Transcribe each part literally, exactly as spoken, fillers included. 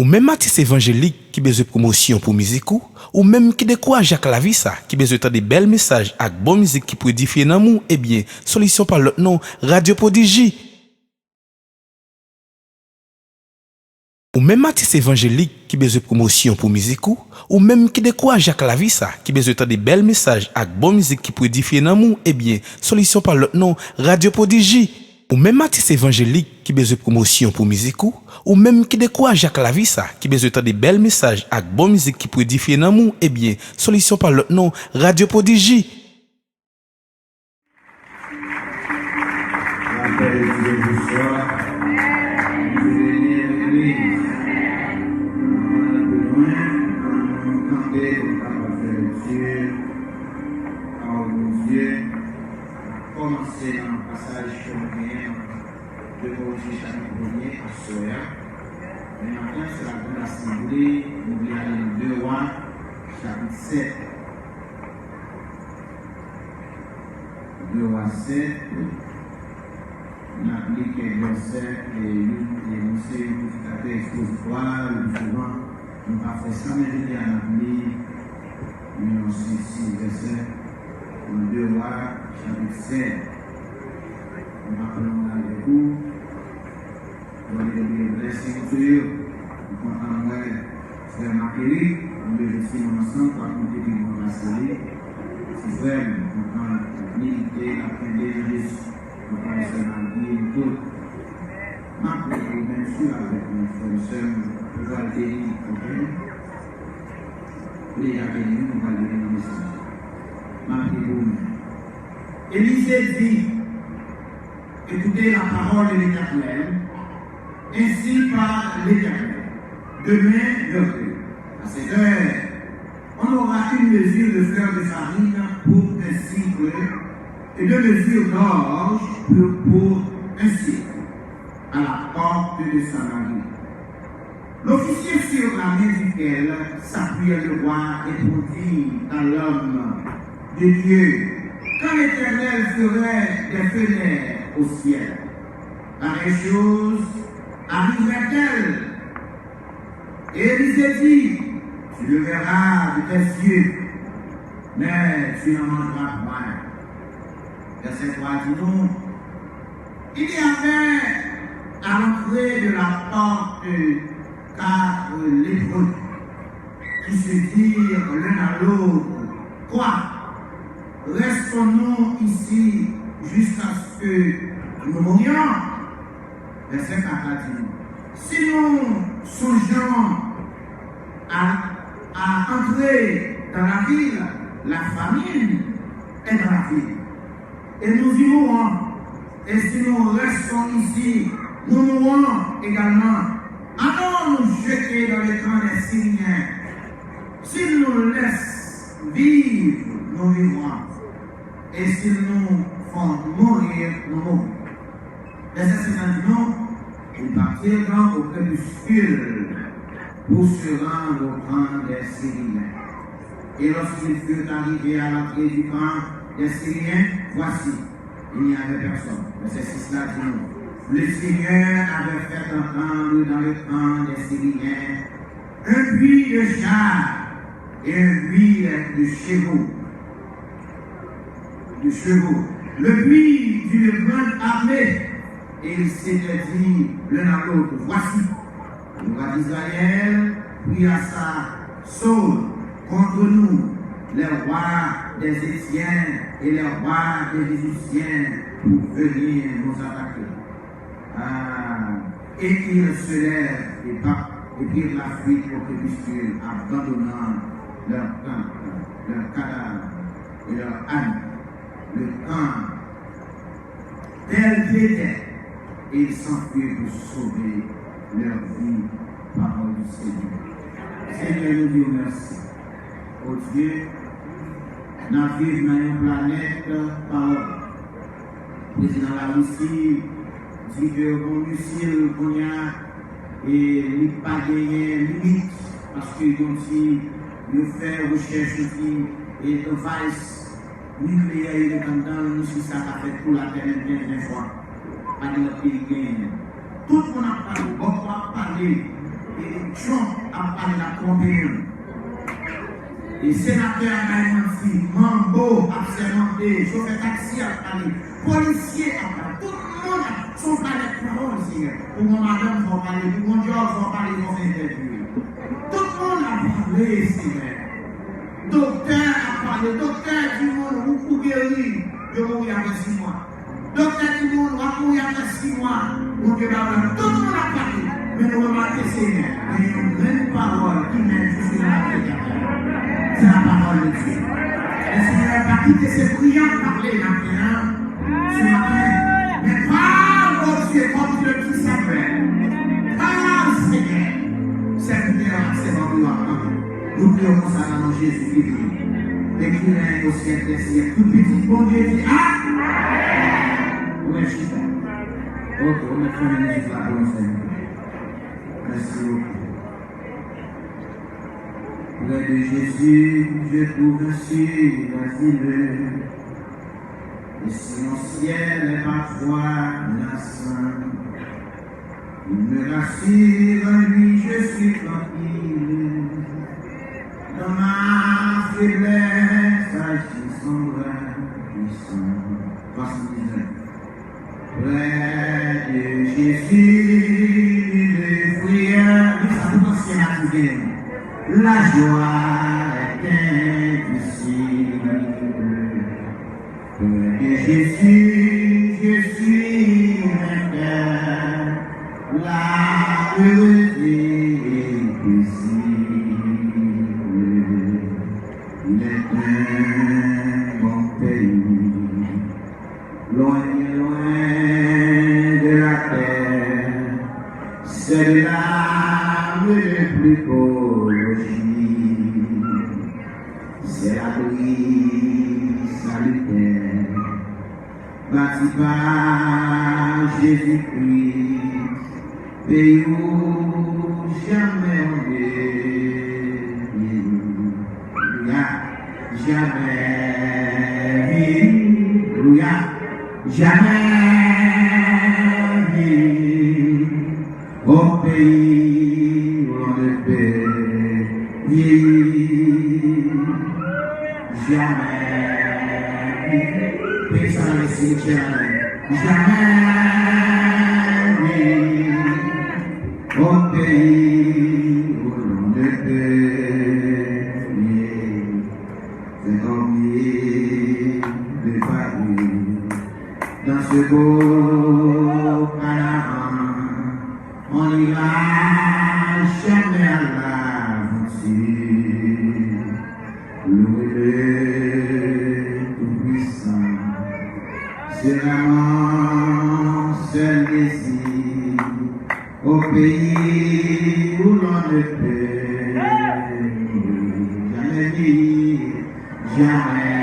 Ou menm atis evanjelik ki bezwen pwomosyon pou mizik ou, ou menm ki dekouraje ak lavi sa, ki bezwen tande bèl mesaj ak bon mizik ki pou edifye nanm ou, ebyen, solisyon pa lòt non, Radyo Pwodiji. Ou menm atis evanjelik ki bezwen pwomosyon pou mizik ou, ou menm ki dekouraje ak lavi sa, ki bezwen tande bèl mesaj ak bon mizik ki pou edifye nanm ou, ebyen, solisyon pa lòt non, Radyo Pwodiji. Ou menm atis evanjelik ki bezwen pwomosyon pou mizik ou, ou menm ki dekouraje ak lavi sa, ki bezwen tande bèl mesaj ak bon mizik ki pou edifye nanm ou, ebyen, solisyon pa lòt non, Radyo Pwodiji. Lapè de Dye bonswa. Bondye beni legliz. Anvan n ale pi lwen, ann nou kanpe pou n kapab fè lekti pawòl Bondye. N ap kòmanse nan pasaj ke nou genyen nan de Korinti chapit premye aswè a. Men maten, se la Grand Assemblée, nou vle ale nan de Wa, chapit sèt. De Wa sèt, n ap li kèk vèsè, e youn, e nou se yon predikatè ekspozitwa, le pi souvan, nou pa fè sa, men jodi a n ap li yon senk, sis vèsè nan de Wa, chapit sèt. M p ap long avèk ou. Bon, e, e, blessing to you. M kontan wè frè Makelik, nou leve Simon ansanm, pou ap monte pi lwen pase li. Ti frè m, m kontan l ap milite, l ap kenbe nan Jezi. M kontan wè sè Magi, nou tout. M ap priye pou ou menm, swiv avèk mwen, frè m, sè m, ou pral beni, oke? Ou deja beni, wi, nou pral beni nan mesaj. M ap priye pou ou menm. Élisée dit, Écoutez la parole de l'Éternel, ainsi parle l'Éternel. Demain, vers deux. À sept heures, on aura une mesure de fleur de farine pour un sicle et deux mesures d'orge pour, pour un sicle à la porte de Samarie. L'officier sur la main duquel s'appuyait le roi répondit à l'homme de Dieu, quand l'Éternel ferait des fenêtres au ciel, pareille chose arriverait-elle? Et Élisée dit, tu le verras de tes yeux, mais tu n'en mangeras point. Vèsè twa di nou, il y avait à l'entrée de la porte quatre lépreux qui se dirent l'un à l'autre, quoi, restons-nous ici jusqu'à ce que nous mourions? Vèsè kat la di nou, si nous songeons à, à entrer dans la ville, la famine est dans la ville, et nous y mourrons. Et si nous restons ici, nous mourrons également. Allons nous jeter dans le camp des Syriens. S'ils nous laissent vivre, nous vivrons. Et s'ils nous font mourir, nous mourrons. Vèsè senkant di nou, ils partirent donc au crépuscule pour se rendre au camp des Syriens. Et lorsqu'ils furent arrivés à l'entrée du camp des Syriens, voici, il n'y avait personne. Vèsè sis la di nou, le Seigneur avait fait entendre dans le camp des Syriens un bruit de chars et un bruit de chevaux, de chevaux, le bruit d'une grande armée, et ils s'étaient dit l'un à l'autre, voici, le roi d'Israël prit à sa saule contre nous les rois des Hétiens et les rois desÉgyptiens pour venir nous attaquer. Ah, et ils se lèvent et partent, et prirent la fuite au crépuscule, abandonnant leurs tentes, leurs cadavres et leurs ânes. Le camp tel qu'il était, et ils s'enfuirent pour sauver leur vie. Parole du Seigneur. Seigneur, nous disons merci. Oh Dieu, n ap viv nan yon planèt pawòl. Prezidan Larisi di ke yon misil kounye a, e li pa genyen limit, paske yo di yo fè rechèch epi, e, device nikleyè yo met anndan l, misil sa ka fè tou latè menm kenz, ven fwa. Pa gen lòt peyi ki genyen l. Tout moun ap pale, bò ko ap pale. Trump ap pale, l ap twonpe nou. E senatè a bay manti, manbo ap sèmante, chofè taksi ap pale, polisye ap pale, tout moun ap, se yon planèt pawòl, Senyè. Pou yon madanm, fò w pale, pou yon djòb, fò w pale, fò w fè entèvyou. Tout moun ap pale, Senyè. Doktè ap pale, doktè di moun, ou, ou geri, yo mouri apre sis mwa. Doktè di moun, w ap mouri apre sis mwa. Bondye ba w la. Tout moun ap pale. Men nou remake, Senyè, gen yon grenn pawòl ki mennen jis nan lavi etènèl. Se la parole de Dieu. Le Seigneur pa kite se pri ap pale maten an. Se maten. Men pa Bondye kòm ki le ti Samuel. Pa Senyè. Sèvitè a, sèvant ou ap tande. Nou priye konsa nan non Jezi ki vini. Ekriven o syèk dè syèk. Tout pitit Bondye di, a. Ou mèt chita. Ok, ou mèt fèmen mizik la pou nou, Senyè. Mèsi bokou. Près de Jésus, je trouve un asile. Et si mon ciel est parfois menaçant, il me rassure, en lui je suis tranquille. Dans ma faiblesse, agit son bras puissant. Soixante-dix-neuf. Près de Jésus, nul ne frayeur. Li sa pou ansyen la ki gen. La joie est indicible. Près de Jésus, je suis vainqueur. La heureuse est paisible. Il est un bon pays. Loin, bien loin de la terre, c'est de là le plus beau logis. C'est l'abri salutaire, bâti par Jésus-Christ. Peyi ou jamè on de. Alelouya. Jamè. Alelouya. Jamè. Au pays où l'on ne peut vieillir. Jamè. Peyi sa nan simitye la. Jamè. Au pays où l'on ne peut vieillir. C'est comme il de Paris. Dans ce beau Canaan, on n'ira jamais à l'aventure. Louez le Tout-Puissant, c'est là mon seul désir, au pays où l'on ne peut jamais vivre. Jamais.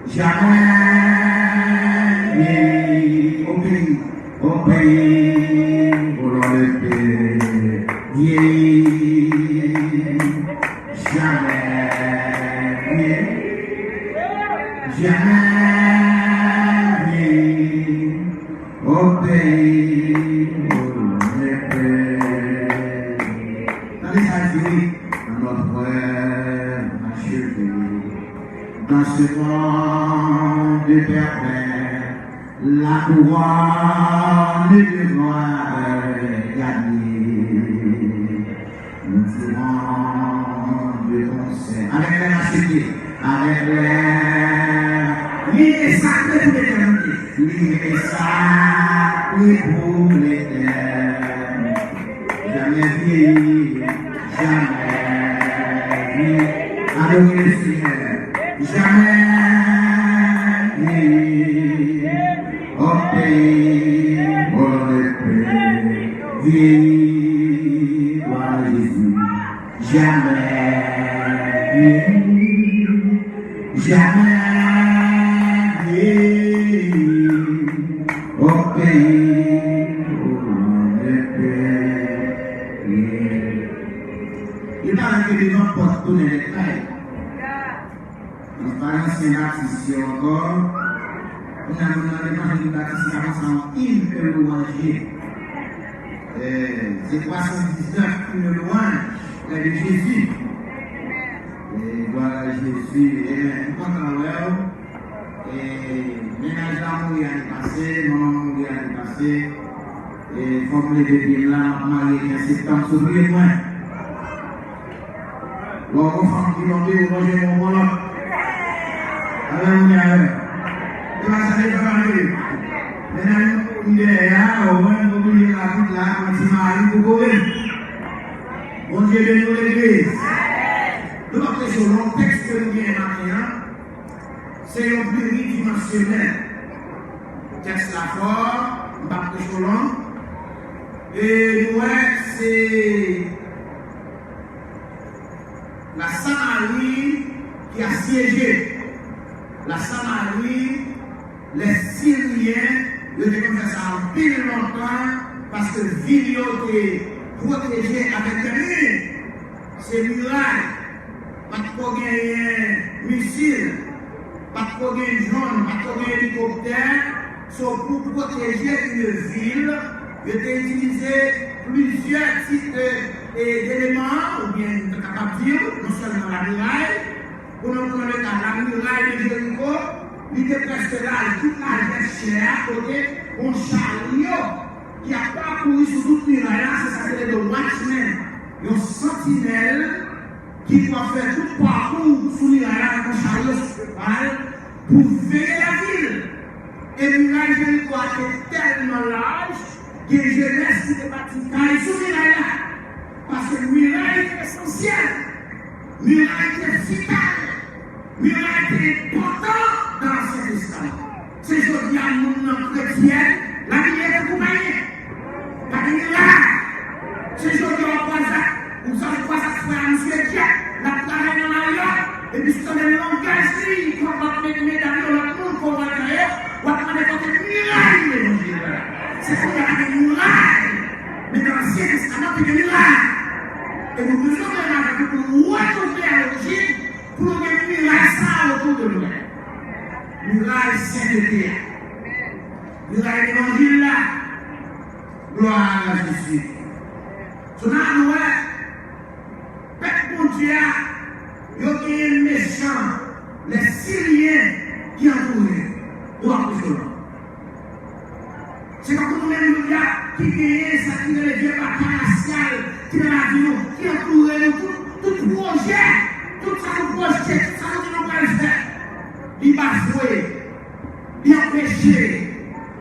Jamais. Au pays, au pays où l'on ne peut vieillir. Jamais. Jamais. Au pays où l'on ne peut. Tande sa l di, wi. Dans notre achevé, dans ce monde pervers, la couronne de gloire gagnée. Nous dirons de concert, avec les rachetés, avec les. Li e sakre pou letènite. Li e sakre pou letènite. Jamais vieillir, jamais vieillir. Adorez le Seigneur. Jamais vieillir. Au pays où l'on ne peut vieillir, gloire à Jésus. Jamais vieillir, jamais vieillir. Au pays où l'on ne peut vieillir. Li parèt ke devan pòt tounen lèt kay. Mwen pa nan ansyen batis yo ankò. Kounye a, mwen mande Evanjelik Batis la konsa yon im ke lwanj ye. Eh, c'est trois cent dix-neuf qui me loinge près de Jésus. Eh, gloire à Jésus. Eh, m kontan wè w. Eh, mennaj la mouri ane pase, manman mouri ane pase. Eh, fò m leve pye m la, m ap marye ven septanm, souple mwen. Lè w gon fanm ki tonbe, ou lonje men w pran lòt. Amèn, ou gen amèn. Se pa sa, se pa mal vre. Mennaj mwen mouri dèyè a, ou wè m oblije rapid la, mwen ti mari pou kore m. Bondye beni w, legliz. Nou p ap preche w long, tèks ke nou genyen maten an, se yon pliridimansyonèl. Tèks la fò, m p ap preche w long. E nou wè, se la Samari ki asyéjé. La Samari, lè Siryen, yo te konn fè sa anpil lontan, paske vil yo te pwoteje avèk de mi. Se miray. Pa t ko genyen misil. Pa t ko gen dwòn, pa t ko gen elikoptè. So, pou pwoteje yon vil, yo te itilize plizyè tip de, e, eleman, oubyen, nou ta kapab di, non sèlman lamiray, pou nou pran le ka, lamiray de Jeriko, li te prèske laj, tout lajè chè a, kote yon charyo ki ap pakouri sou tout miray la, se sa k rele the watchman, yon santinèl, ki pou ap fè tout pakou sou miray la avèk yon charyo sou cheval pou veye lavil. E miray Jeriko a te tèlman laj, gen jenès ki te bati kay sou miray la. Paske miray te esansyèl, miray te vital, miray te enpòtan nan Ansyen Testaman. Se jodi a moun nan kretyen, lavi li te tankou pa anyen. Pa gen miray. Se jodi a w ap kwaze ak, ou sa w kwaze ak frè a, misye djèt, l ap travay nan lari a, epi si w tande langaj li, kòm l ap met medam yo, lòt moun, konvòyè yo, w ap mande kote miray levanjil la. Se kounye a pa gen miray. Men nan Ansyen Testaman, te gen miray. E nou bezwen menm avèk ou pou nou retounen a lorijin, pou nou gen miray sa a otou de nou menm. Miray sentete a. Miray levanjil la. Gloire à Jésus. So la nou wè, pèp Bondye a, yo genyen mechan, lè Siryen ki antoure yo. Yo ap preche w. Se tankou nou menm jodi a, ki genyen sa ki rele vye batay rasyal ki nan lavi nou, ki antoure nou, tout, tout pwojè, tout sa nou pwojte, tout sa nou di nou pral fè, li bafwe, li anpeche.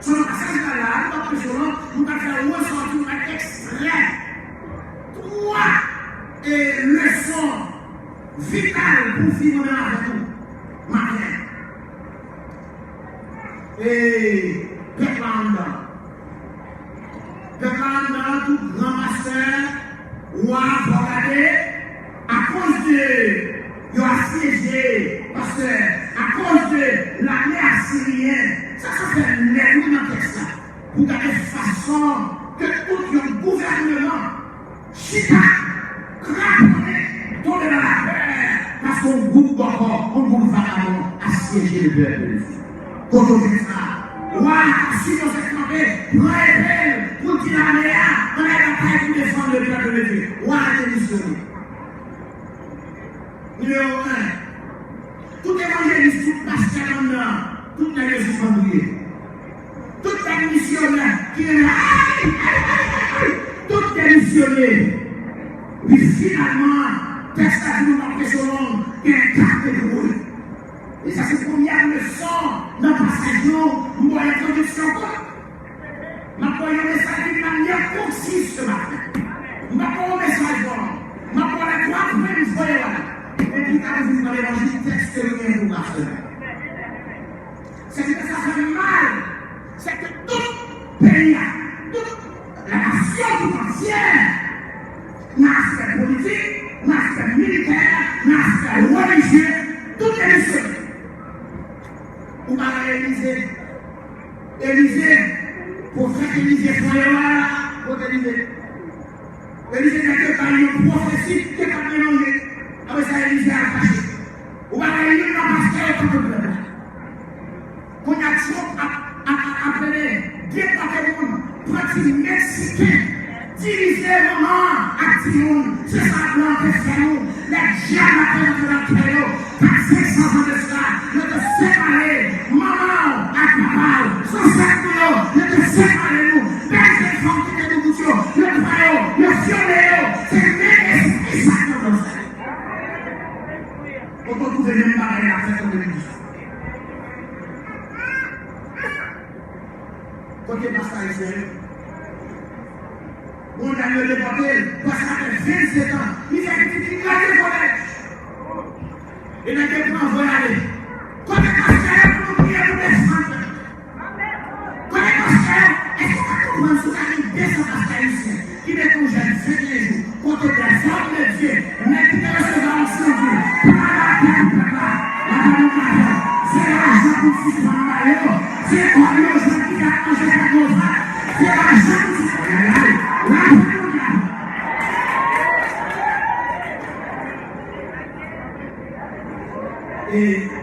So nan pasaj la, la, nou p ap preche w non, nou pral fè resòti yon ekstrè, twa, e, leson vital pou viv ansanm avèk nou maten an. E pèp la anndan. Pèp la anndan, tout gran pastè, wa, fò gade, akoz de yo asyeje pastè, akoz de lame asiryen, sa, sa fè lè nou nan tèks la. Pou gade fason ke tout yon gouvèneman chita, kraponnen, tonbe nan lapè, paske yon gwoup bòkò, yon gwoup vagabon asyeje le pèp de Dye. Kote w jwenn sa? Wa a t ap sipoze kanpe, pran epe l, pou l di lame a, ann al batay pou defann le pèp de Dye. Wa a demisyone. Nimewo en, tout evanjelis, tout pastè anndan, tout nèg yo se sangliye. Tout nèg misyonè ki rele, ay, ay, ay, ay, ay, tout demisyone. Wi, finalman, tèks la di nou pa preche w long, gen kat de mouri. E sa se premyè leson nan pasaj nou, m ba w entwodiksyon kout. M ap ba w yon mesaj ki nan yon konsis se maten. M ap ba w yon mesaj bon. M ap ba w lè twa pwen m voye w la. Epi ta vin pran levanjil tèks ke nou gen pou w aswè. Se ki sa fè m mal, se ke tout peyi a, tout la nasyon tout antyè, nan aspè politik, nan aspè militè, nan aspè relijye, tout demisyone. Ou pa wè Elize, Elize, pwofèt Elize fè yo a la, kote Elize? Elize nèg yo bay yon pwofesi, te pa gen manje. Apre sa, Elize al kache. Ou pa wè youn nan pastè yo tankou pèp la. Kounye a Trump ap, ap, ap, ap rele depòte moun, pran ti Meksiken, Divize manman ak timoun, se sa blan te fè nou. Lè dyab la te rantre nan kè yo, kat senk san zan de sila, yo te separe manman w ak papa w. Zansèt nou yo, yo te separe nou. Bèl jèn fanm ki te doubout yo, yo pran yo, yo vyole yo. Se menm espri sa k nan blan sa. Ou konn twouve menm bagay la fèt an de mil dizuit. Kote pastè ayisyen yo? Bon, nèg yo depòte l, pastè a fè vennsetan, li fè pitit, li grate kolèj. E nèg yo pran vòl ale. Kote pastè yo pou nou priye pou desann pèp? Kote pastè yo? Èske w ka konprann si w ta gen de san pastè ayisyen ki mete yon jèn venteyen jou, kote pèsòn de Dye, nèg ki te resevwa onksyon Dye, pou l al atè pou pèp la, l ap ban nou lajan. Se lajan pou sispann ba yo. Se kòb yo jwenn ki ka manje tèt yo fè. Se lajan pou sispann. Ay, ay, lajan pou lajan. E,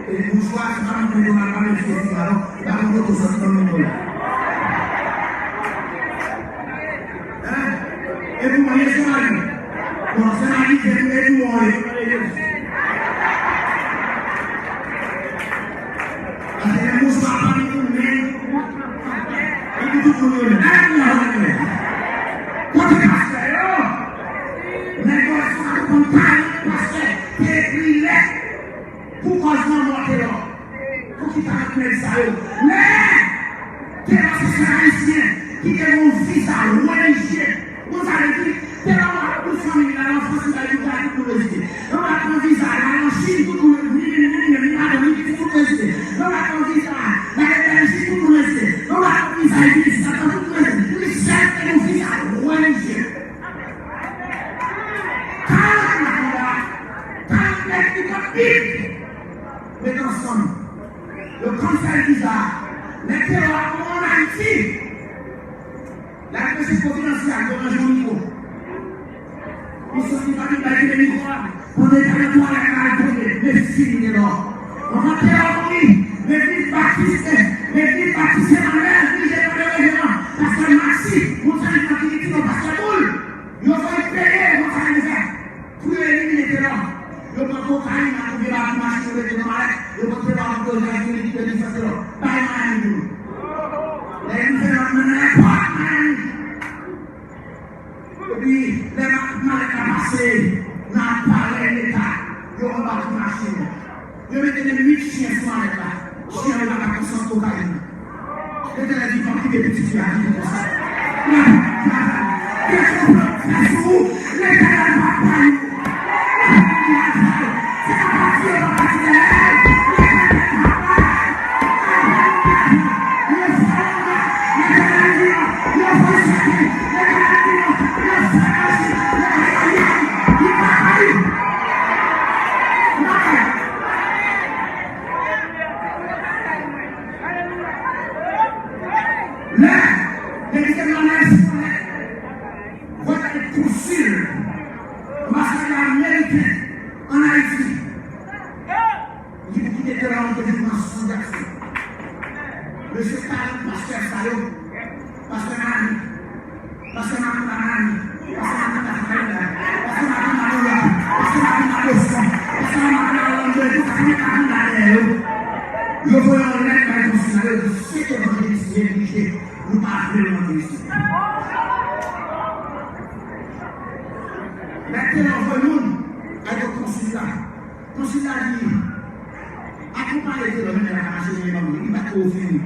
e, boujwa, se pa mwen ki mete w la, pa mwen ki mete w la, non. E pa mwen ki sòti nan men w la. Hein? E pou mwen, se mari. Bon, se mari, se mwen, e pou mwen, e. Paske lè boujwa pa mete w men, e pou tout moun yo men. Dayè, moun yo men. Kote pastè yo? Nèg yo, èske w ka konprann talan pastè te ekri lèt pou kòz lanmò Telò? Pou ki talant nèg sa yo? Men, Telò se sèl ayisyen ki te gen yon viza relijye. Ou konn sa vle di? Telò al pou fanmi l, al an Frans, li bay viza tout moun rezide. Lè w al pran viza, al an Chin, tout moun, ni li menm, ni madanm li, pitit, tout rezide. Lè w al pran viza, al Bèljik, tout moun rezide. Lè w al pran viza isit, tout moun rezide. Li sèl te gen yon viza relijye. Karant an la, karant nèg ki konn Bib, met ansanm. Yo kansèl viza a. Nèg Telò a mouri ann Ayiti. L al preche Providansye, yo ranje yon mikwo. Li soti pa vin bay kite mikwo a. Pandan l t al nan twalèt la, al tonbe. Men fini Telò. Anvan Telò mouri, legliz Batis, legliz Batis Emmanuel blije mande reveran. Pastè Maxi, moun San Ivan ki di non pastè Boul. Yo voye peye moun San Ivan pou yo elimine Telò. Yo pran kokayin ak yon vye bati machin yo mete nan malèt. Yo pran Telò ak gwo zam yo li kite li fè Telò. Bay Miami pou nou. Lè yo fè lòt nan lèpòt Miami. Epi, lè malèt la pase nan aparèy Leta, yo anba tou machin yo. Yo mete de mit chen sou malèt la. Chen yo pa ka konsantre kokayin nan. Letènèl di, "Pa kite pitit fi a viv konsa." L ap travay. Gen konplo k fè sou ou, Letènèl p ap bay ou. L ap travay. Se pa pati yo pa pati dèyè l. Letènèl travay. Alelouya. Yo fè anba. Letènèl di non. Yo fè soti. Letènèl di non. Yo fè maji. Yo fè anba. Li pa bay ou. Lè, depi se nan lè eskolè, vòt ale konsil, anbasadè ameriken ann Ayiti, li te kite Telò, li te vin pran san gason. Mesye, talan pastè sa yo, pastè Nani, pastè Makonda Nani, pastè Makonda Florida, pastè Makonda Nouyòk, pastè Makonda Boston, pastè Makonda Orlando, epi pastè Makonda dèyè yo. Yo voye yon lèt bay konsil la, yo di, "Se evanjelis neglije, nou pa vle l rantre isit." Lè Telò voye moun al kot konsil la, konsil la di, "Akonpaye Telò, men nèg la ka mache, men li pa ko ofri l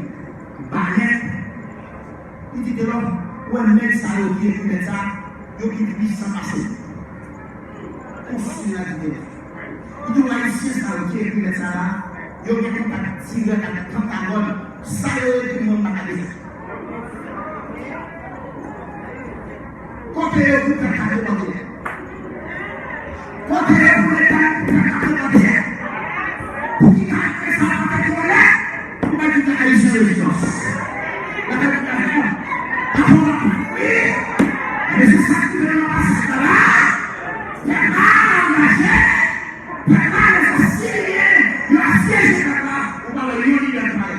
banè." Li di Telò, "Ou wè nèg sa yo ki ekri lèt sa, yo pi pwisan pase m." Konsil la di Telò, li di, "Ou wè ayisyen sa yo ki ekri lèt sa la, yo gen kontak dirèk avèk Pantagòn, sa yo ekri mwen m pa ka bezwen." Kote yo pou pèp la te mande? Kote yo pou Leta pou pèp la te mande? Pou ki kalite sa pa te kolè? Pou mwen di ayisyen rezistans. Lè pèp la fè, pa pou la wi. Men se sa ki te nan pasaj la. Pèp la angaje. Pèp la, lè sa siryen, yo asyeje pèp la. Ou pa wè yon lidè ki pale.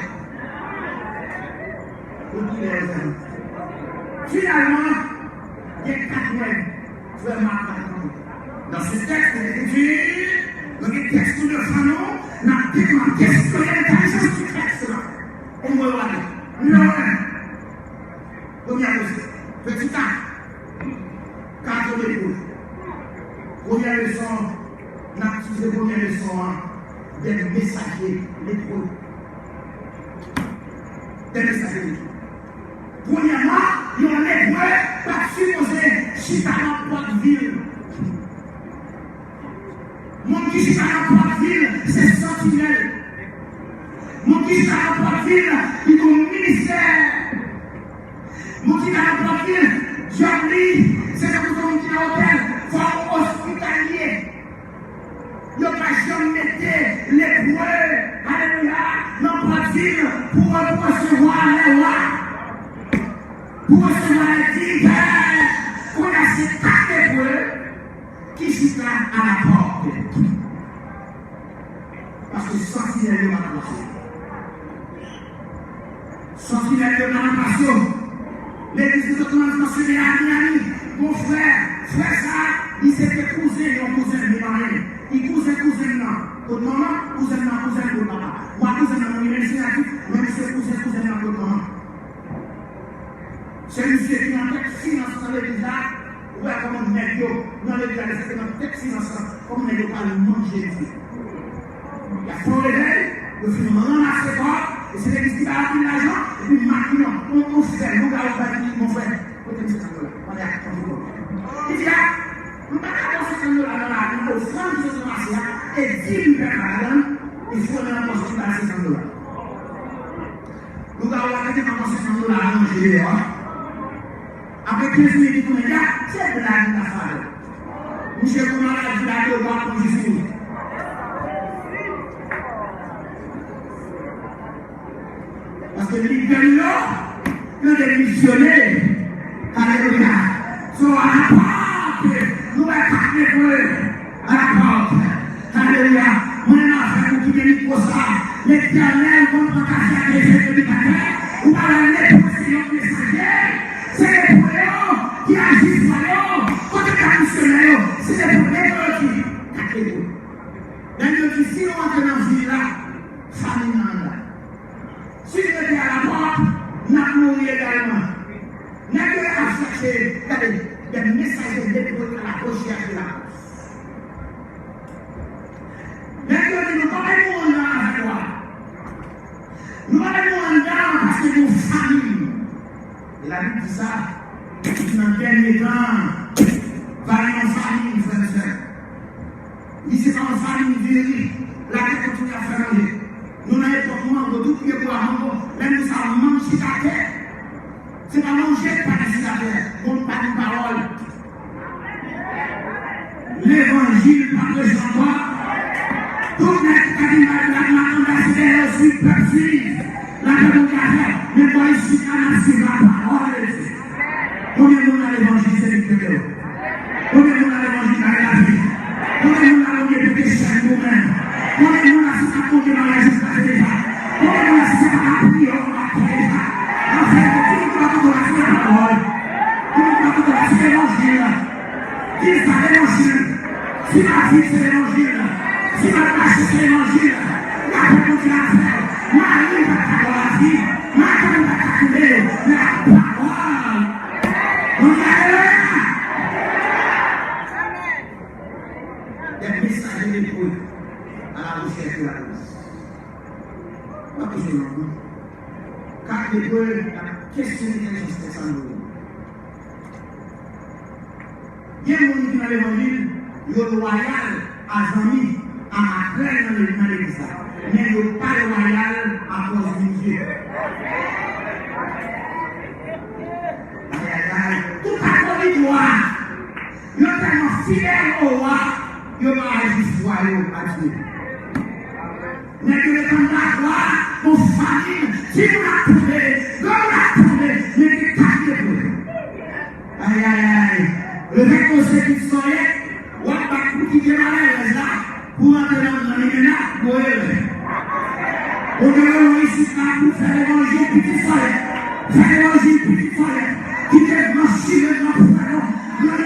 Finalman, gen Mwen, frè m ap pale pou nou. Dans ce texte de l'écriture, nou gen tèks nou devan nou, n ap devan kesyone entèlijans sou tèks la. Ann voye w ale. Nimewo en. Premyè leson. Petit A. Kadre leson. Premyè leson, n ap titile premyè leson an, Des messagers lépreux. Des messagers lépreux. Premyèman, yon lepre pa t sipoze chita nan pòt vil. Moun ki chita nan pòt vil, se santinèl. Moun ki chita nan pòt vil, li gen yon ministè. Moun ki chita nan pòt vil, djòb li, se tankou se yon moun ki nan otèl, fò w ospitalye. Yo pa janm mete lepre, alelouya, nan pòt vil pou, pou resevwa lè wa, pou resevwa lè dignitè. Kounye a se kat lepre ki chita alapòt. Paske santinèl yo pa nan pase. Santinèl yo pa nan pase. Legliz nou te kòmanse mansyone a Miami. Gon frè, frè sa, li se te kouzen yon kouzen m, li pa anyen. Li kouzen kouzen m nan kot manman, kouzen m nan kouzen l kot papa. Ou a kouzen m nan nan Miami, se la ki, men se kouzen kouzen m nan kot manman. Se misye ki nan tèt finans nan legliz la, ou wè kòman nèg yo nan legliz la, se te nan tèt finans lan, kòman nèg yo pral manje misye. Y ap fè yon revèy, yo fin ranmase kòb, e se legliz ki bay anpil lajan, epi maten an, yon, yon frè, lougawou bay li, mon frè, prete m senkant dola, mande a, mande kòb. Li di a, m pa ka ba w senkant dola nan lari, ofrann ki sot ranmase a, e dim m pèp la ladan l, e fò nan pòch li ba l senkant dola. Lougawou la mete manman senkant dola a manje deyò a. Apre kenz minit, li tounen, ya, se blag m ta fè avè w. Misye gon maladi la, yo pa konn jis mouri. Paske lidè nou yo, yo demisyone. Alelouya. So, alapòt, nou wè kat lepre alapòt. Alelouya. Mwen menm avèk ou ki gen mikwo sa, Letènèl konn pran kafè ak lefèy de bik atè, ou pa wè lepre se yon mesaje. Se lepre yo ki aji swa yo. Kote kat misyonè yo? Se lepre yo ki kat lepre. Nèg yo di, si nou antre nan vil la, famin nan anndan. Si nou rete alapòt, n ap mouri egalman. Nèg yo ap chache, gade, des messagers lépreux à la recherche de la force. Nèg yo di, nou pa bay nou anndan avèk wa. Nou pa bay nou anndan paske nou famin. E Labib di sa, nan dènye tan, va gen yon famin, frè m, sè. Li se pa yon famin diri, latè kontinye ap fè manje. Nou nan epòk mango, tout pye bwa mango, lè nou sa manm chita atè. Se pa manje k pa gen chita atè, moun pa gen pawòl. Levanjil pa preche ankò. Tout nèg ki ta gen mal la, makanda se dèyè yo swiv, pèp swiv. Latè Bondye a fè, men bò isit la n ap swiv lapawòl de Dye. Konbyen moun nan levanjil se li k mete yo? Konbyen moun nan levanjil bay lavi? Konbyen moun nan Bondye pete chèn goumen? Konbyen moun nan se pa Bondye maryaj ou pase deja? Konbyen moun nan se se pa lapriyè ou batay deja? Anfen, ki moun ki pa kontan la se lapawòl? Ki moun ki pa kontan la se levanjil? Ki sa levanjil? Si lavi se levanjil, si mal mache se levanjil, lapè Bondye a fè w. Mari pa ka ba w lavi, madanm pa ka kenbe w, men lapawòl. Bondye, alelouya! Des messagers lépreux à la recherche de la grâce. M ap bezwen yon moun. Kat lepre, n ap kesyone entèlijans tèks sa nou. Gen moun ki nan levanjil, yo lwayal a zanmi, a makrèl nan le-, nan legliz la. Men yo pa lwayal a kòz Bondye. Ayayay, tout akolit wa, yo tèlman fidèl o wa, yo pa aji fwa yo a Dye. Nèg yo ret anndan kwa, gon famin, timoun ap tonbe, granmoun ap tonbe, men gen kat lepre. Ayayay, leve koze pitit sòyèt, w ap bat pou kite malerèz la, pou rantre nan, nan limena, gwo erè. Odewo isit la pou fè levanjil pitit sòyèt, fè levanjil pitit sòyèt, kite gran chire, gran pwalon, gran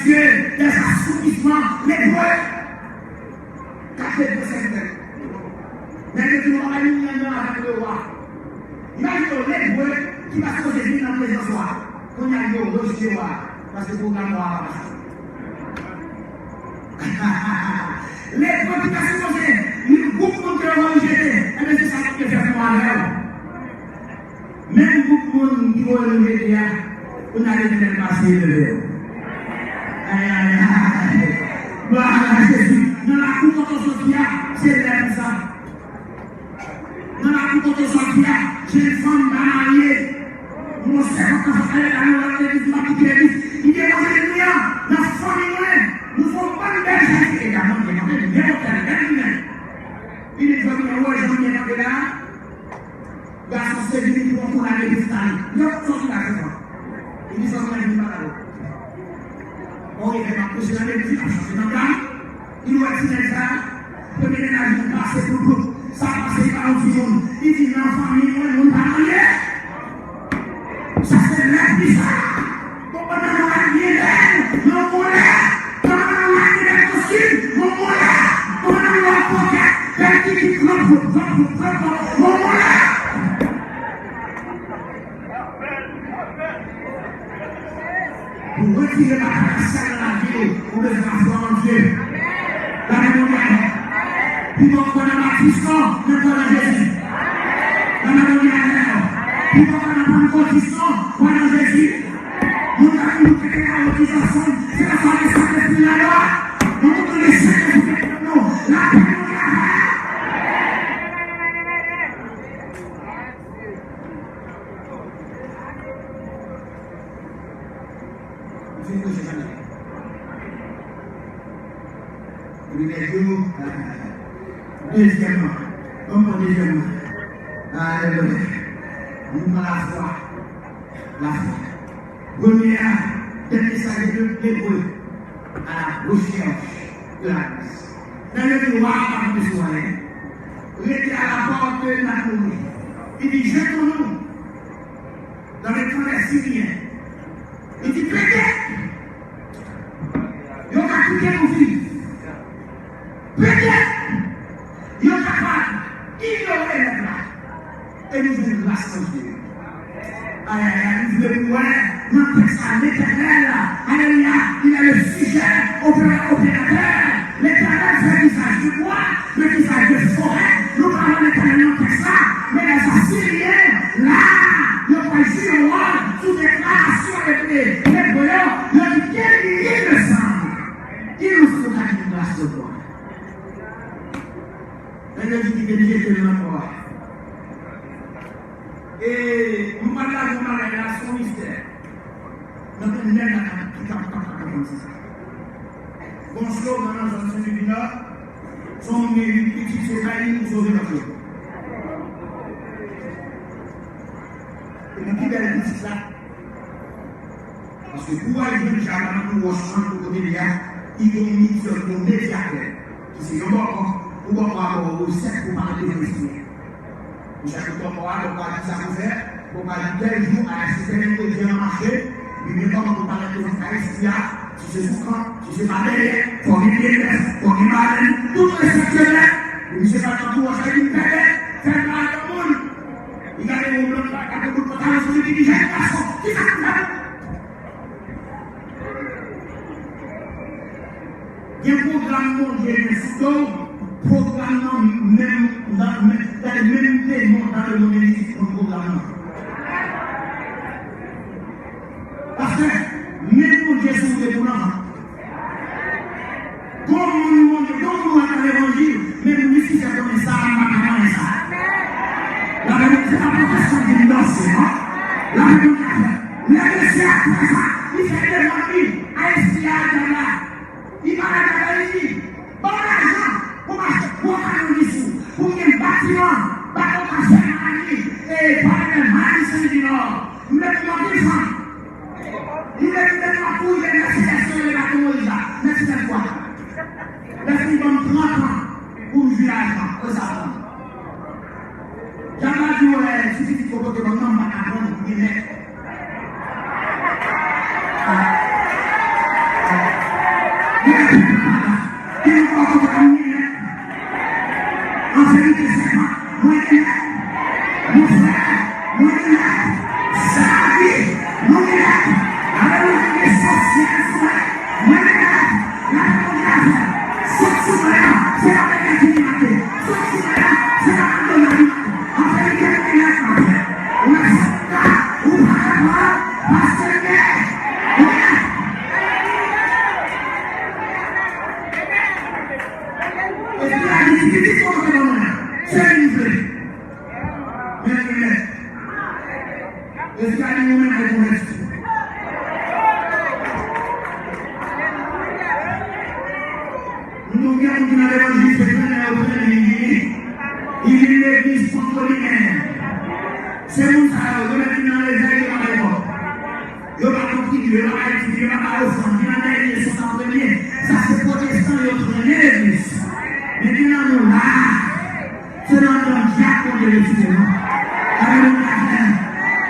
Dieu des assouplissements, Lebre. Kat Lebre, sèvitè. Nèg yo di nou pa bay moun nan avèk lewa. Imajine w, Lebre ki pa sipoze vin nan prezans wa. Kounye a yo rejte wa, paske pwogram wa a pa pase. Lebre ki pa sipoze, li gwoup moun ke yo rejte, enben se sa k ap fè pou avè w. Menm gwoup moun ki voye nou jete a, pou n ale vin pase leve yo. Ay, ay, ay. Glwa a Jezi. Nan lakou kote w soti a, se lè pou sa. Nan lakou kote w soti a, jèn fanm pa marye. Yon sèvant nan fè kay la, nan lòt legliz, li pa kite legliz. Li gen manje li a, nan fanmi mwen, nou fè yon bann bèl jèn fi. E gaman, gen manje, gen otèl, bèl jounen. Li di fanmi an, wè jan m byen kanpe la. Gason sezi li pran kou lage pistay. Yo, sòti la, sezi. Li di, sòti la, vin pale avè w. Bon, li fè m ap preche nan legliz, li ap chache nan gam. Li wè ti nèg sa, premye mennaj li pase pou dout. Sa pase, li pa yon timoun. Li di, nan fanmi mwen, moun pa marye. Sa se lè plis la. Bon, pandan nou ap gen lè, nou moulè. Pandan nou ap gen lè posib, nou moulè. Pandan nou ap pokè, bèl kiki, klòp, klòp, klòp, klòp, klòp, nou moulè. Pou retire batay sa nan lavi w, ou bezwen lafwa an Dye. Lame Bondye avè w. Piga w kwè nan batis non, men kwè nan Jezi. Lame Bondye avè w. Piga w kwè nan pannkotis non, kwè nan Jezi. Moun k ap moute te ka yo ki zansanm, se lafwa de Sentespri ladan. Nan moman de Sentespri nan nou, lapè Bondye avè w. M fin preche sa nèg. Epi nèg yo, dezyèmman, ban m pran dezyèmman. Alelouya. Moun pran lafwa. Lafwa. Premye a, dènye sa, se de Lebre à la recherche de la grâce. Nan legliz, wa a pa kanpe sou anyen. Rete a la pòt de Naomi. Li di, je tourne dans le camp des Syriens. Li di, petèt, yo ka kite nou viv. Petèt, yo kapab inyore lèt la. E nou jwenn gras nan je yo. Ay, ay, ay, nou vle pou wè nan tèks la, Letènèl, alelouya, il est le sujet opéra-, opérateur. Letènèl fè vizaj de bwa, le vizaj de forè. Nou pa wè Letènèl nan tèks la, men lè Asiryen la, yo pral jwe yon wòl sou deklarasyon Lebre yo, yo di, guéris, il me semble. Ki nou sou ka di gras de bwa. Lè yo di ki te jete l nan pò a. E m pa t lage yon bagay la, se yon mistè. Nan pen nèg la ki t ap, t ap, t ap konn sa. Gon slogan nan zòn Sen Louis di Nò, se yon moun gen uit pitit, se bay li pou sove lòt yo. E nan pi bèl pitit la, Paske pou w al jwenn Jaba nan tou wòch lan, pou kote li a, li gen yon midyòn, yon medyatè, ki se yon bòkò, pou bòkò a ba w resèt pou w pale devan Lespri a. Misye ap di bòkò a, bòkò a di sa pou fè, bòkò a di tèl jou, al achte tèl engredyan nan mache, li gen kòman pou w pale devan Lespri a, si se sou kan, si se pa dèyè, fò gen pye bèf, fò gen balèn, tout resèt yo nèt, epi misye pral nan tou wòch la, li di m pèpè, fè m pale yon moun. Li gade yon blan, li gade bout pantalon sou li, li di, jèn gason, kisa k fèt? Gen pwogram Bondye gen sou do w, pwogram nan menm, nan menm, gade menm demon dans le monde invisible konn pwogram nan. Pastè, men Bondye sou w depi w nan vant. Gon moun Bondye, gon moun wè nan levanjil, men Lisifè konnen sa, m pa ka konnen sa. Lame Bondye, se pa pwofesyon ki n danse, non. Lame Bondye a fè. Lè mesye a fè sa, li fè demann li, a espri a al la. Li pale avè l, li di, ban m lajan pou m achte gwo kanonis ou, pou m gen batiman, bato ka fè maladi, e pale de maladi Sen Louis di Nò. M vle pou m anpil fanm. M vle pou m anpil, mèsi lè sou le bato Moyiz la. Mèsi mèt kwa. Lè fini ban m trant an pou m jwi lajan. Wè sa pran. Dyab la di w, eh, si pitit yo pote ban m nan, m pa ka pran l, li nèt. Ah. Ah. Pèp la pa la. Ki nou fè w konprann mwen gen lèt? An verite, sèvan, mwen gen lèt. Monfrè, mwen gen lèt. Sèvi, nou gen lèt. Alelouya, gen sosyèl sou mwen. Mwen gen lèt. Lèt mwen gen afè. Sot sou mwen an, se pa bagay ki mate. Sot sou mwen an, se pa bagay ki mate. An verite, mwen gen lèt, monfrè. Ou wè sa, ou pa kapab, paske mwen gen lèt. Espri a di, pitit mwen te ban mwen an, se li m vle. Men li mèt. Espri a di, mwen menm, ay konvèti. Nou gen moun ki nan levanjil, se trennen yo trennen, li vini. Li vin legliz kont li menm. Se moun sa yo, yo mèt vin nan levèy, yo pa bay kòb. Yo pa kontribye, yo pa bay dim, yo pa bay ofrann, vin an dènye, sot an premye. Sa se pwotestan yo trennen legliz. Men gen nan nou la, se nan anndan dyab Bondye retire nou. Alelouya.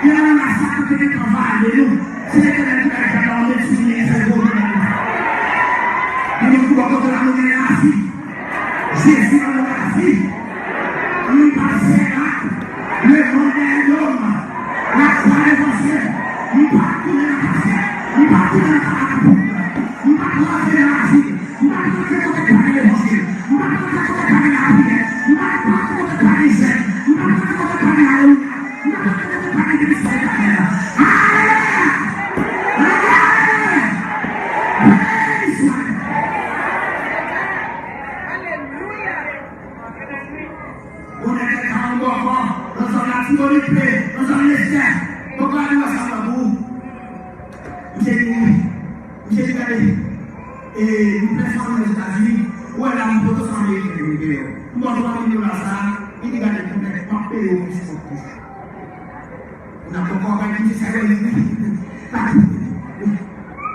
Gen nan nou la, sa ki te gentan vale nou. Se Letènèl ki bay dyab la yon medsin, li fè gwo byen nan nou. Gen moun ki bò kote la, nou gen lavi. Jezi ban nou lavi. Ann nou pa fè ak lemonn dèyè do m. Lakwè levanjil. M pa tounen nan pase. M pa tounen nan kaka poud. M pa rantre nan lavi. M pa rantre kote pa gen levanjil. M pa rantre kote pa gen lapriyè. M pa rantre kote pa gen jèn. M pa rantre kote pa gen alelouya. M pa rantre kote pa gen predikasyon. Alelouya! Alelouya! Praise God! Yon nèg te ka yon bòkò nan zòn Latibonit, nan zòn Lestè. Bòkò a di wè sa m fè pou ou. Misye di wi. Misye di gade, e, nou pèfòme Ozetazini, ou wè la m poto sa Ameriken yo deyò. M ba w twa mil dola sa, li di gade pou nèg m ap peye w plis kòb pou sa. N ap bòkò a bay misye sa yo li.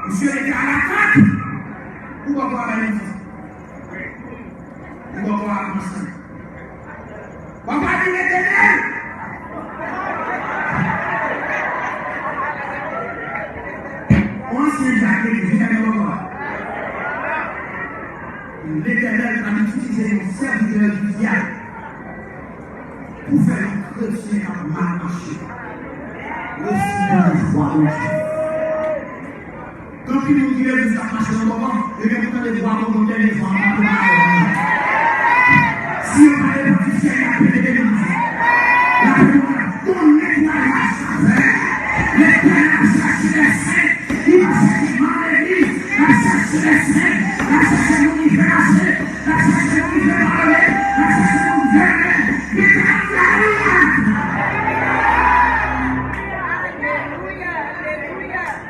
Misye rete alatant pou bòkò a bay misye. Li bòkò a kòmanse. Papa di Letènèl. Yon ansyen dyak li, li vin nan bòkò a. Letènèl pral itilize yon sèvitè di dyab pou fè yon kretyen k ap mal mache resevwa vwa Bondye. Gen anpil moun ki legliz k ap mache nan bòkò, yo gen pou tande vwa Bondye dènye fwa anvan pou yo ale. Si yo pa repanti, syèl la ap pete de nou. L ap pete de nou. Gon netwayaj k ap fèt. Letènèl ap chèche dè sen. Li pa chèche manm legliz. L ap chèche dè sen. L ap chèche moun ki vle mache. L ap chèche moun ki vle padone. L ap chèche moun ki vle renmen. Li pa vle alelouya.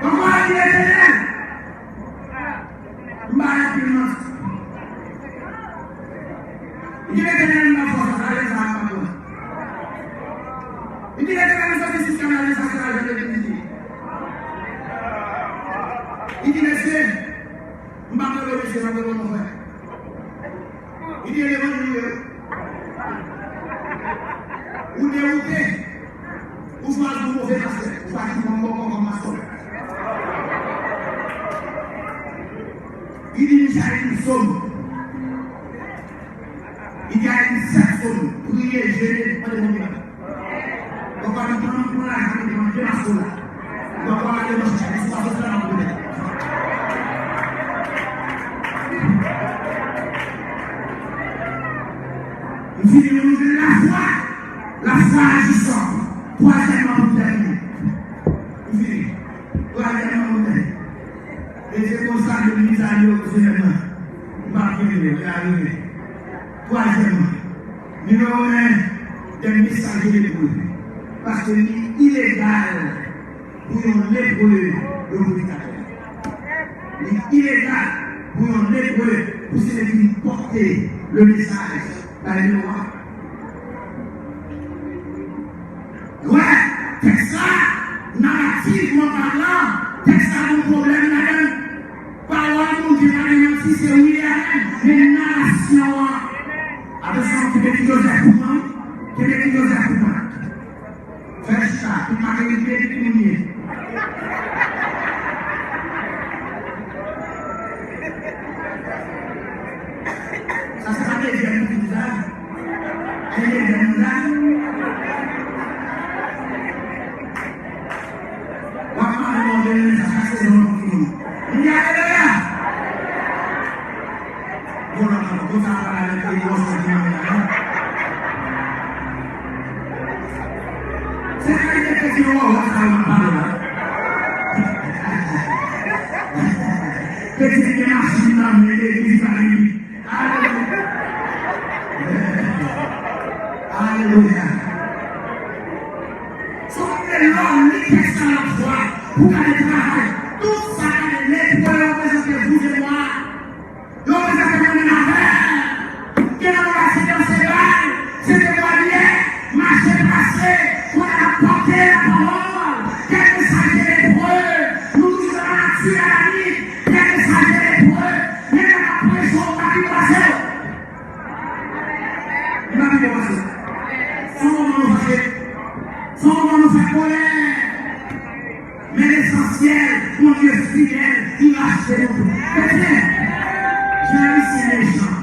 Papa di Letènèl. M ba anpil manti. Li di Letènèl nan fòs, ale sa ak papa. Li di Letènèl soti sou kanal, ale sa se lajan de vizite. Li di mesye, m pa rele mesye, m ap rele yon frè. Li di levanjil ou ye. Ou dewoute. Ou chwazi yon move pastè. Ou chwazi pran bòkò kòm pastè. Li di Michel li sòm. Li di a li sèt sòm. Priye, jene, mande Bondye bagay. Donk, pa gen pran, pran lajan, li pran de maso la. Donk, pa gen maso la, li sou maso la, nan pwoblèm. M fini, nou jwenn lafwa. Lafwa ajisan. Twazyèmman, pou m tèmine. M fini. Twazyèmman, pou m tèmine. E se konsa ke minis a yo, se mèt la. M pa fini, men, men arive. Twazyèmman, nimewo en, dè mesaje lepre. Paske li ilegal pou yon lepre yon predikatè. Li ilegal pou yon lepre pou se li ki pote le mesaj bay le wa. Wè, tèks la, narativman palan, tèks la gon pwoblèm ladan l. Pawòl Bondye pa gen manti, se wi e amèn. Men narasyon an. Atansyon, kenbe ti Jozèf pou mwen, wi. Kenbe ti Jozèf pou mwen. Fè chita, tout maten li kenbe ti moun ye. Konsa a pale avèk peyi wòch ki nan men la. Se kalite kretyen wòwòt sa yo m ap pale la. Kretyen ki gen machin nan men, legliz pa gen. Alelouya. Alelouya. Se yon lè lòm li tèks la lòt fwa pou gade travay. Tout sa gade letre yo reprezante vous et moi. Yo reprezante mwen menm avè w. Gen nan nou la se danse bal, se temwanye, mache pase, kounye a n ap pòte lapawòl. Kèk mesaj de letre, nou toujou nan nati Adamik, kèk mesaj de letre, men lè n ap preche w pa pi pase w. Li pa pi bon pase. Se yon moman nou fache. Se yon moman nou fè kòlè. Men lesansyèl, Bondye fidèl, li rachte nou tou. Kretyen, jan Ayisyen mechan,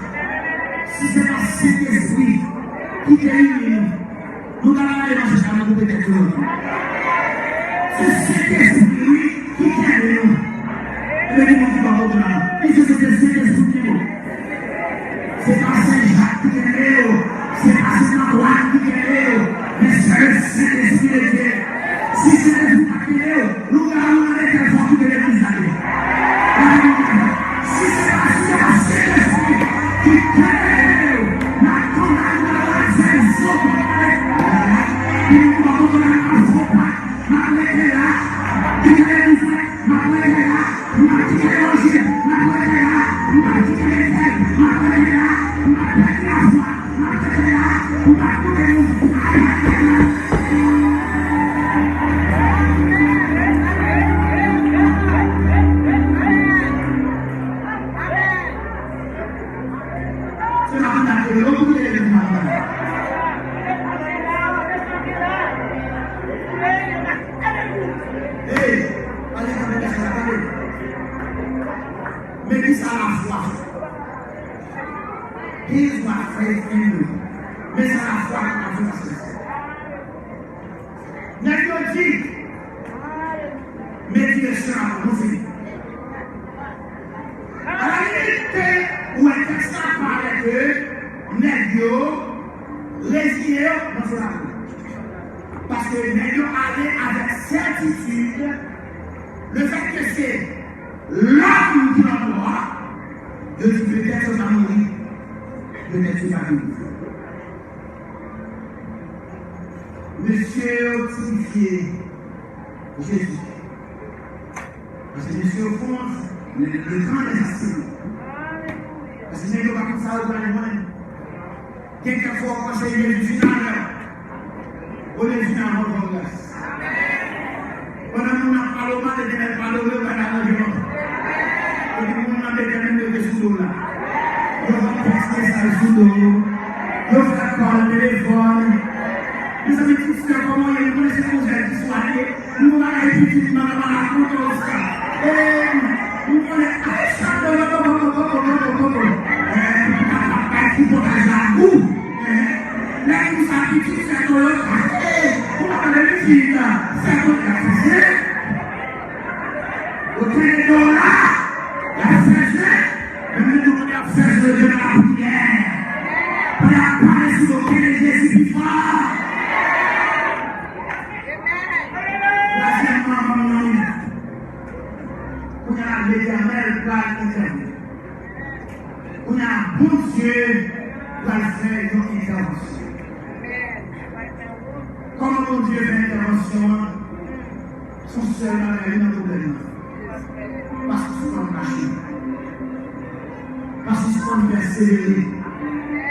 si se pa Sentespri ki te ini nou, nou ta pral ale manje sa nou koupe tèt yo. Se Sentespri wi ki kenbe nou. Ebyen, gen moun ki pa konprann. Mesye, se Sentespri ki kenbe w. Se pa Sen Jak ki kenbe w. Se pa Sen Antwàn ki kenbe w. Men se le Sentespri de Dye. Si Sentespri pa t kenbe w, lougawou nan Betèl fò kite legliz la ye. Alelouya. Si se pa, si se pa Sentespri ki kenbe w, n ap konn al nan razè zo konn ale. Li di, "Bon, bon, bon, bon, bon, bon, bon." M ap rete la. Kite legliz la. M ap rete la. M ap kite levanjil. M ap rete la. M ap kite Betèl. M ap rete la. M ap pèdi lafwa. M ap rete la. M ap koute moun. Se maten n ap rele yo pou kite legliz maten. Hey, pale tande, tande. Men ki sa lafwa? Here's what faith can do. Men sa lafwa kapab fè, pastè. Nèg yo di, men direksyon la pou nou fini. Alalimit, ou wè tèks la pale ke nèg yo reziye yo nan fè lakou. Paske nèg yo ale avèk sètitid, lefètke se lòm ki nan mò a, yo di petèt yo ta mouri, petèt yo ta viv. Mesye yo tipifye Jezi. Paske mesye yo fè yon, le, le grand assassin. Paske nèg yo pa konn sa yo pral jwenn. Gen kèk fwa w panse Jezi vin avè w. Olye vin avè w, fè w gras. Pandan moun ap pale w mal, Letènèl pale w, yo pa t aranje w. Epi moun nan detèmine rete sou do w la. Yo fè tèks mesaj sou do w. Yo fè kòl telefòn. Mezanmi, ti sè, kòman w ye? M konnen se kouzen ki swaye. Nou bagay pitit nan nan nan kontan sa. E nou konnen ay chak de bobobobobobobobo. Epi pou kapab bay tripotay la gou. Lè nou sa pitit fè Toyota. E ou pa tande pitit fè Toyota. Ou tande dola. Y ap fè jwe. Menm jan nou konnen y ap fè jwe, jwe nan lapriyè. Pandan y ap pale sou do, kenbe Jezi pi fò. Twazyèmman, ban m yon minit. Kounye a, Letènèl pral entèvni. Kounye a, Bondye pral fè yon entèvansyon. Kòman Bondye fè entèvansyon an? Se yon sèl bagay wi nan pwoblèm nan. Pa sispann mache. Pa sispann pèsevere.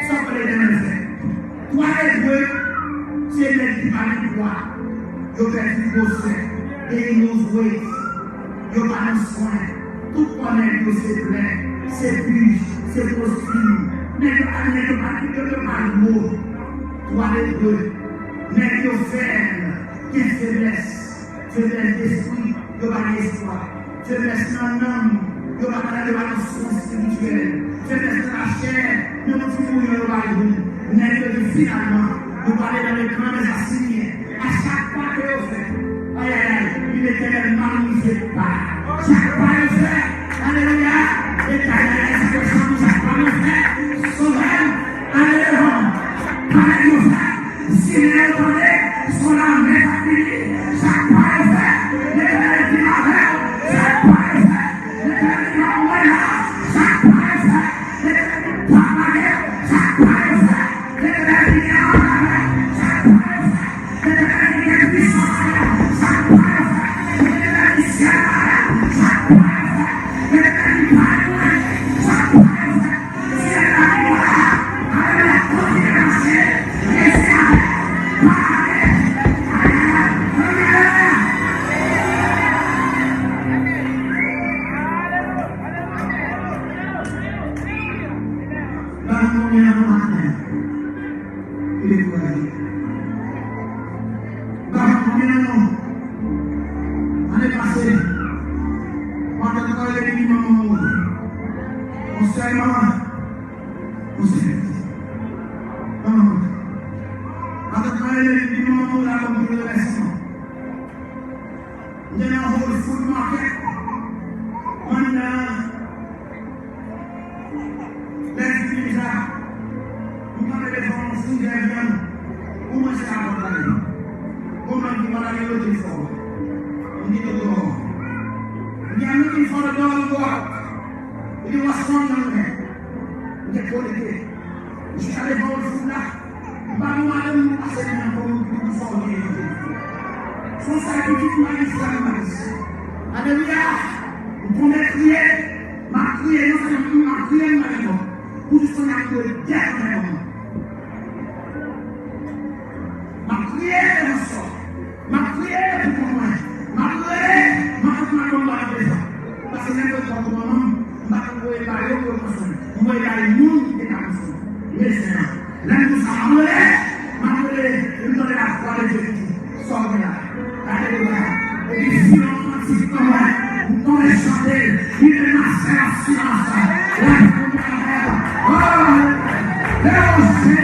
Sa w kwè Letènèl fè? Twa Ebre se nèg ki pa gen pwa. Yo pèdi gwosè. They lose weight. Yo pa nan swen. Tout kò nèg yo se plè, se pij, se postim. Nèg yo pa, nèg yo pa, yo, yo pa gwo. Twa Ebre. Nèg yo fèb, gen feblès. Feblès despri, yo pa gen espwa. Feblès nan nanm, yo pa, yo pa nan swen espirityèl. Feblès nan lachè, menm yon ti bouyon yo pa jwenn. Nèg yo di finalman, nou prale nan letan dè Asinyen. A chak pa ke yo fè, ayayay, li Letènèl malonize pa. Chak pa yo fè, alelouya, Letènèl, èske chanm chak pa yo fè? Konbyen nan nou maten ki dekouraje? M pa konn konbyen nan nou. Ane pase, matant mwen rele m, li di manman mouri. Yon sèl manman. Yon sèl pitit. Manman mouri. Matant mwen rele m, li di manman mouri, albòm pou remèsiman. M te nan Whole Food Market. Mwen nan Lè di fini sa, m kanpe devan yon frizè vyann pou manje avè w. Gon nonm ki pa ta gen lote fò. M kite w deyò. M gen lote fò deyò, m deyò. Li di, "What's wrong, young man?" M te konekte. M chita devan yon foul la. M pa gen madanm, m pase nan kò m pou di sa w gen. Se yon sèl pitit m pa gen frè m pa gen sè. Alelouya! M tonbe kriye, m ap kriye, non sèlman m ap kriye, m pa gen kòb. Pou jis kounye a m dwe dèyè nan men kòb mwen. M ap kriye devan sò. M ap kriye pou kont mwen. M ap rele, m ap, m ap, m ap, m ap rele. Paske lè m rele kòb pou manman m, m pa t voye ba yo pou yo pran swen. M voye ba moun ki te ka pran swen. Mezanmi, lè m di sa, m ap rele, m ap rele, m tande lavwa de Dye ki di, "Sa w gen la?" Alelouya. Epi, si yon kantik pou mwen, m tonbe chante, li menm ap fè silans la. Lè m tonbe avè l. Oh, lè w se,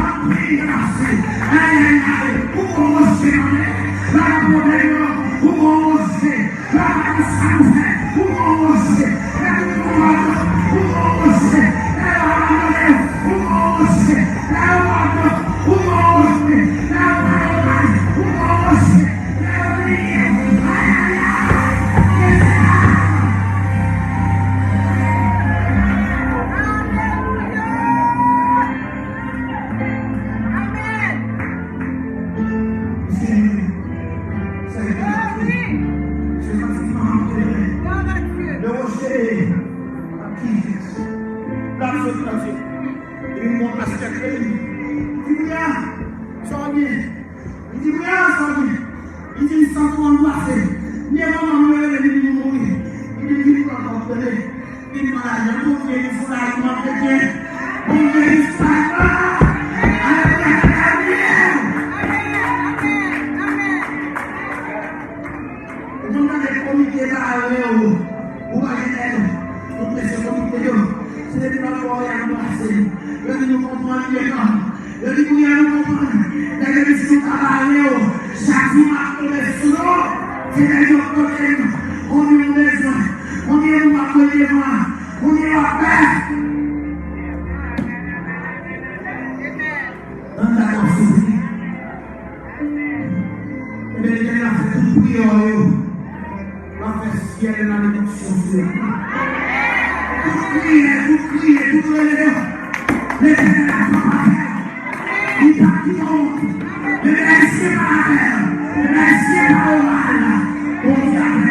anpil grasi. Ay, ay, ay, ou gon woche nan men. Lè w pwoblèm yo, ou gon woche. Lè w pa konn sa pou fè, ou gon woche. Lè tout moun mòde, ou gon woche. Lè yo abandone, ou gon woche. Lè yo mòde, ou gon woche. Lè yo pa yo bay, ou gon woche. Lè yo bliye, ay, ay, ay. Mesye a. Amèn. Seyè, Seyè, Seyè, le rocher, la pièce, la pièce. Li vin gon pastè kreye li. Li di, "Bouya, sa w gen?" Li di, "Bouya, sa w gen?" Li di, "M santi w angoise." Li di, "Manman, mwen rele, li di, m mouri." Li di, "M vin pran kòb, tande." Li di, "Maladi, Bondye, li fout la, li manke byen. Bondye, li fout la." Alelouya, alelouya. Ou konn tande komite bare w, ou pa gen èd. Tout mesye komite yo, se depi lòt bò y ap pase. Yo di nou konprann li gentan. Yo di kounye a nou konprann. Nèg yo di si nou ta bare w, chak jou m ap tonbe sou nou. Se nèg yo pote nou. Konbyen nou bezwen? Konbyen nou ap voye devan? Konbyen w ap fè? Ann dakò, souple. Ebyen, Letènèl ap fè tout priyè w yo. L ap fè syèl la benediksyon sou yo. Tout priyè, tout kriye, tout rele yo. Letènèl ap pran avè w. Li p ap kite w. Ebyen, Ayisyen pa avè l. Ebyen, Ayisyen pa oral. Bondye avè l.